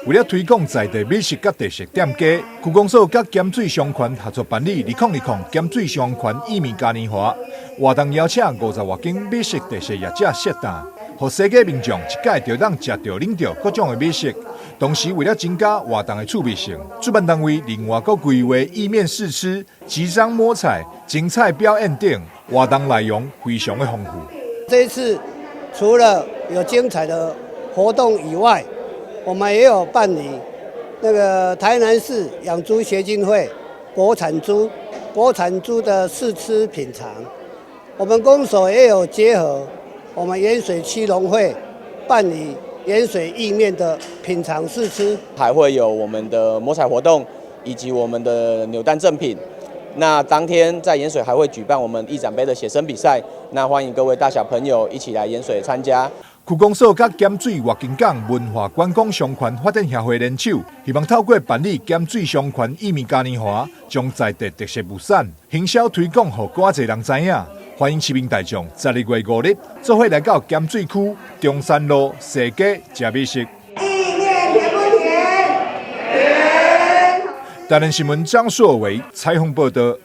為了推廣在地美食佮特色店家，區公所佮鹹水商圈合作辦理2020鹹水商圈意麵嘉年華活動，邀請50外間美食特色業者設檔，予西街民眾一擺就當食著、啉著各種的美食。同時，為了增加活動的趣味性，主辦單位另外閣規劃意麵試吃、集章摸彩、精彩表演等活動內容，非常的豐富。這一次除了有精彩的活動以外，我們也有辦理那個台南市養豬協進會國產豬的試吃品嘗。我們公所也有結合我們鹽水區農會辦理鹽水意麵的品嘗試吃，還會有我們的摸彩活動以及我們的扭蛋贈品。那當天在鹽水還會舉辦我們議長盃的寫生比賽，那歡迎各位大小朋友一起來鹽水參加。區公所佮鹹水月津港文化觀光商圈發展協會聯手，希望透過辦理鹹水商圈意麵嘉年華，將在地特色物產行銷推廣，予閣濟人知影。歡迎市民大眾12月5日做伙來到鹹水區中山路西街食美食。意麵甜不甜？甜。台南新聞張碩維採訪報道。